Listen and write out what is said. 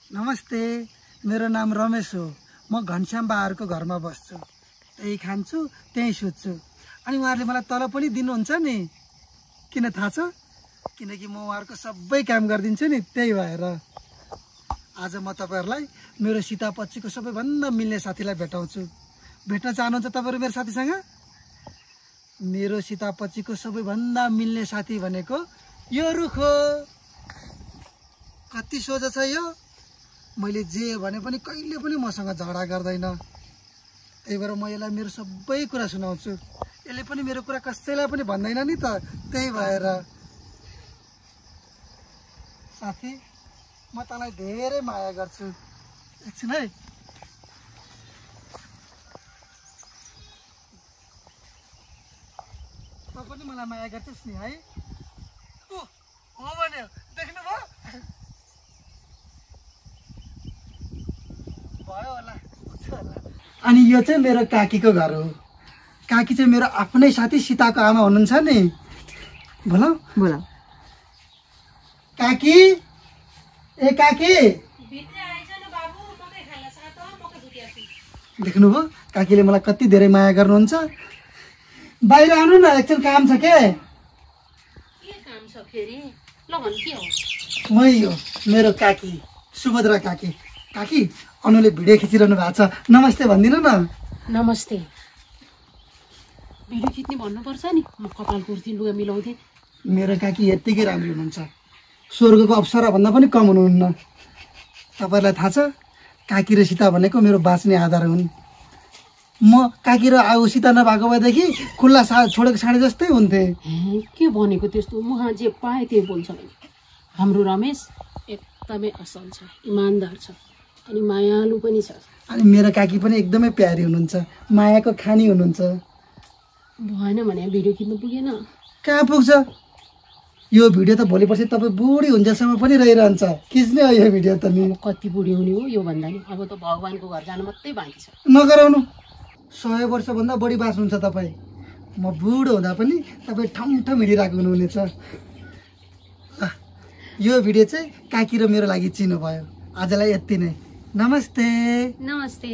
नमस्ते, मेरो नाम रमेश हो। म घनश्याम बाहरको घरमा बस्छु, त्यही खान्छु, त्यही सुत्छु। अनि उहाँहरूले मलाई तलब पनि दिनुहुन्छ नि। किन थाहा छ? किनकि म उहाँहरूको सबै काम गरिदिन्छु नि, त्यही भएर आज म तपाईहरुलाई मेरो सीतापच्छीको सबैभन्दा मिल्ने साथीलाई भेटाउँछु। भेट्न चाहनुहुन्छ तपाईहरु मेरो साथीसँग? मेरो सीतापच्छीको सबैभन्दा मिल्ने साथी भनेको यो रुख हो। कति सोझो छ यो। मैले जे भने पनि कहिले पनि मसँग झगडा गर्दैन। त्यही भएर म यसलाई मेरो सबै कुरा सुनाउँछु। यसले पनि मेरो कुरा कसैलाई पनि भन्दैन नि त। त्यही भएर साथी, म तँलाई धेरै माया गर्छु। एकछिन है। तँ पनि मलाई माया गर्छस् नि है? हो भन्यो, देख्नु भयो? भयो होला, अनि यो चाहिँ मेरो काकीको घर हो। काकी चाहिँ मेरो आफ्नै साथी सीताको आमा हुनुहुन्छ नि। बोला बोला काकी, ए काकी, देख्नुभयो काकीले मलाई कति धेरै माया गर्नुहुन्छ। बाहिर आउनु न, एकछिन काम छ के? काम छ फेरि? ल भन के हो? मै हो मेरो काकी, सुभद्रा काकी। काकी, अनुले भिडियो खिचिरहनु भएको छ, नमस्ते भनिदिनु न। नमस्ते। भिडियो खिच्ने भन्नुपर्छ नि, म कपाल कुर्थे, लुगा मिलाउँथे। मेरो काकी यत्तिकै राम्रो हुनुहुन्छ, स्वर्गको अप्सरा भन्दा पनि कम हुनुहुन्न। तपाईहरुलाई थाहा छ, काकी र सीता भनेको मेरो बाँच्ने आधार हुन्। म काकी र सीता नभएको भएदेखि खुल्ला छोडेको साडी जस्तै हुन्थे। के भनेको त्यस्तो? म जे पाएँ त्यही बोल्छ। हाम्रो रमेश एकदमै असल छ, इमानदार छ, अनि मायालु पनि छ। अनि मेरो काकी पनि एकदमै प्यारी हुनुहुन्छ, मायाको खानी हुनुहुन्छ। भएन भने भिडियो खिच्नु पुगेन। कहाँ पुग्छ यो भिडियो त? भोलि पर्सि तपाईँ बुढी हुन्जेलसम्म पनि रहिरहन्छ। खिच्ने हो यो भिडियो त नि। कति बुढी हुने हो यो भन्दा नि? अब त भगवानको घर जानु मात्रै बाँकी छ। नगराउनु, 100 वर्षभन्दा बढी बाँच्नुहुन्छ तपाईँ। म बुढो हुँदा पनि तपाईँ ठमठम हिँडिरहेको हुनुहुनेछ। यो भिडियो चाहिँ काकी र मेरो लागि चिन्नु भयो। आजलाई यति नै। नमस्ते। नमस्ते।